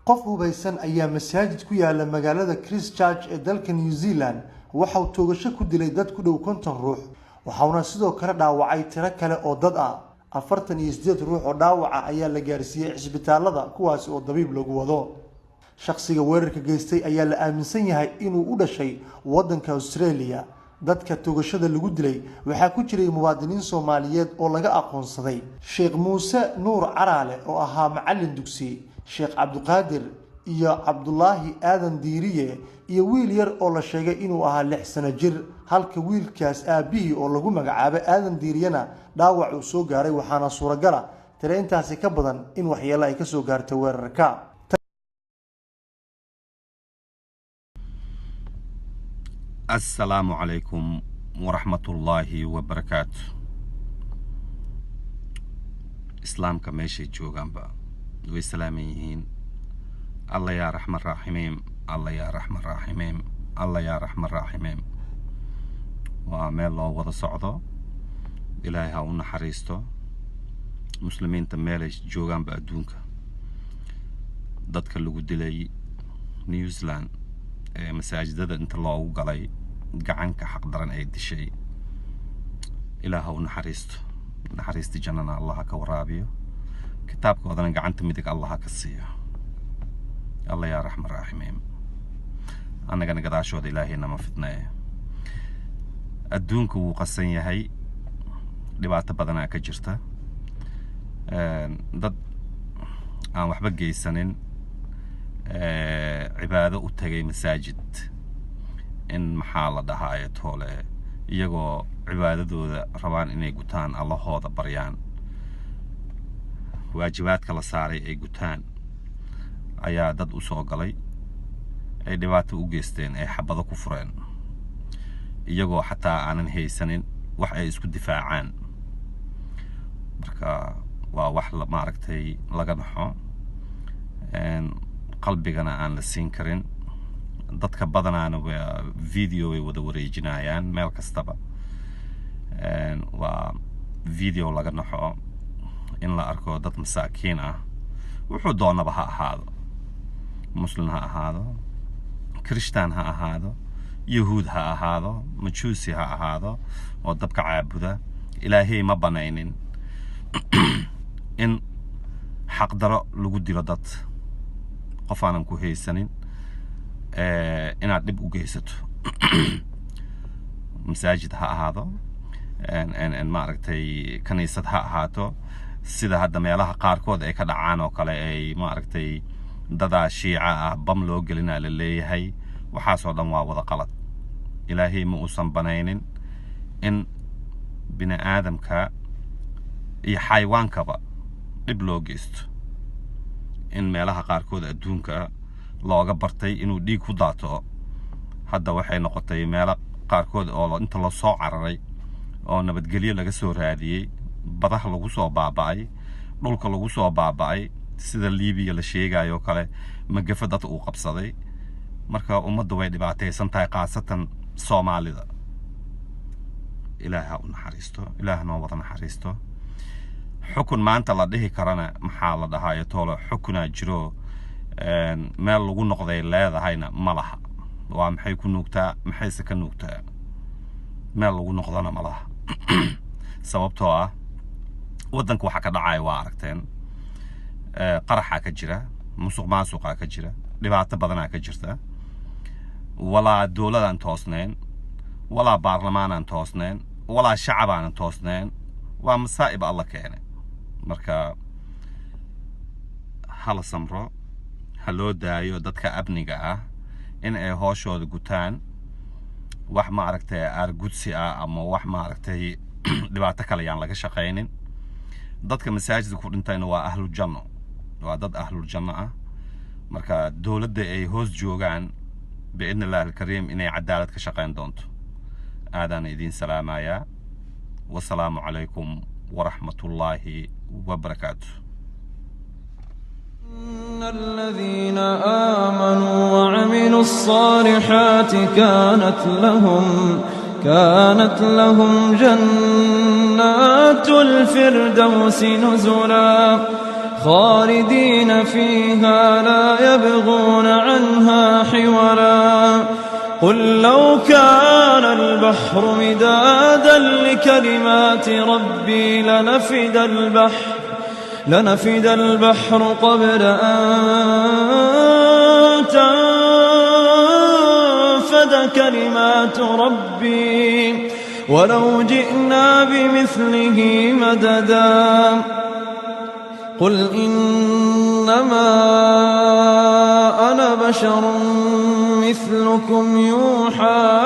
Qof hubaysan ayaa masaajid ku yaala magaalada Christchurch ee dalka New Zealand waxa uu toogasho ku dilay dad ku dhow 50 ruux, waxauna sidoo kale dhaawacay tiro kale oo dad ah. 48 ruux oo dhaawaca ayaa la gaarsiiyey cisbitaalada, kuwaasi oo dabiib lagu wado. Shakhsiga weerarka geystay ayaa la aaminsan yahay inuu u dhashay wadanka Australia. Dadka toogashada lagu dilay waxaa ku jiray muwaadiniin Soomaaliyeed oo laga aqoonsaday Sheekh Muuse Nuur Caraale oo ahaa macalin dugsi, Sheekh Cabdiqaadir iyo Cabdulaahi Aadan Diiriye, iyo wiil yar oo la sheegay inuu ahaa 6 sano jir, halka wiilkaas aabbihii oo lagu magacaabay Aadan Diiriyena dhaawac uu soo gaaray. Waxaana suuragala tire intaasi ka badan in waxyeelo ay kasoo gaartay weerarka. Assalaamu calaykum waraxmatullaahi wabarakaatu. Islaamka meeshay joogaanba way salaaman yihiin. Alla yaa raxman raaximiin, Alla yaa raxman raaximiin, Alla yaa raxman raaximiin. Waa meel loo wada socdo. Ilaahay ha u naxariisto muslimiinta meelay joogaanba adduunka. Dadka lagu dilay New Zealand ee masaajidada inta loogu galay gacanka xaqdaran ay dishay, ilaah ha u naxariisto, naxariista jannana Allah ha ka waraabiyo, kitaabkoodana gacanta midig Allah ha ka siiyo. Alla yaa raxman raaximiin. Annagana gadaashooda Ilaahay nama fidneeye. Adduunka wuu qasan yahay, dhibaato badanaa ka jirta. Dad aan waxba geysanin, cibaado u tagay masaajid, in maxaa la dhahaaye toole, iyagoo cibaadadooda rabaan inay gutaan, Allahooda baryaan, waajibaadka la saaray ay gutaan, ayaa dad u soo galay ay dhibaato u geysteen, ay xabado ku fureen, iyagoo xataa aanan haysanin wax ay isku difaacaan. Marka waa wax maaragtay laga naxo, qalbigana aan la siin karin. Dadka badanaana waa video way wada wareejinayaan meel kastaba. Waa video laga naxo in la arko dad masaakiin ah, wuxuu doonaba ha ahaado, Muslim ha ahaado, Kirishtaan ha ahaado, Yahuud ha ahaado, Majuusi ha ahaado oo dabka caabuda. Ilaahay ma banaynin in xaqdaro lagu dilo dad. Qof aanan ku haysanin inaad dhib u geysato, masaajid ha ahaado, maaragtay, kaniisad ha ahaato, sida hadda meelaha qaarkood ay ka dhacaan oo kale, ay maaragtay dadaa Shiica ah bam loo gelinaa la leeyahay. Waxaasoo dhan waa wada qalad. Ilaahay ma uusan banaynin in bini aadamka iyo xayawaankaba dhib loo geysto. In meelaha qaarkood adduunka looga bartay inuu dhiig ku daato, hadda waxay noqotay meelo qaarkood oo inta lasoo cararay oo nabadgelyo laga soo raadiyey, badaha lagu soo baaba'ay, dhulka lagu soo baaba'ay, sida Liibiya la sheegayo kale, magafa dad uu qabsaday. Marka ummadda way dhibaataysan tahay, khaasatan Soomaalida. Ilaah ha u naxariisto, Ilaah noo wada naxariisto. Xukun maanta la dhihi karana maxaa la dhahaayo toolo, xukunaa jiro meel lagu noqday leedahayna ma laha. Waa maxay ku nuugtaa, maxayse ka nuugtaa? Meel lagu noqdona ma laha, sababtoo ah waddanka waxa ka dhacaya waa aragteen. Qaraxaa ka jira, musuq maasuqaa ka jira, dhibaato badanaa ka jirta. Walaa dowladaan toosnayn, walaa baarlamaanaan toosnayn, walaa shacabaanan toosnayn. Waa masaa'ib Alla keenay. Marka hala samro, ha loo daayo dadka amniga ah in ay hooshooda gutaan. Wax maaragtay aargudsi ah ama wax maaragtay dhibaato kale yaan laga shaqaynin. Dadka masaajidka ku dhintayna waa ahlu janno, waa dad ahlul janno ah. Marka dowladda ay hoos joogaan, biidni Illahi alkariim, inay cadaalad ka shaqayn doonto. Aadaan idiin salaamayaa. Wasalaamu calaykum waraxmatullaahi wabarakaatu. إن الذين آمنوا وعملوا الصالحات كانت لهم جنات الفردوس نزلا. خالدين فيها لا يبغون عنها حولا. قل لو كان البحر مدادا لكلمات ربي لنفد البحر قبل أن تنفد كلمات ربي ولو جئنا بمثله مددا. قل إنما أنا بشر مثلكم يوحى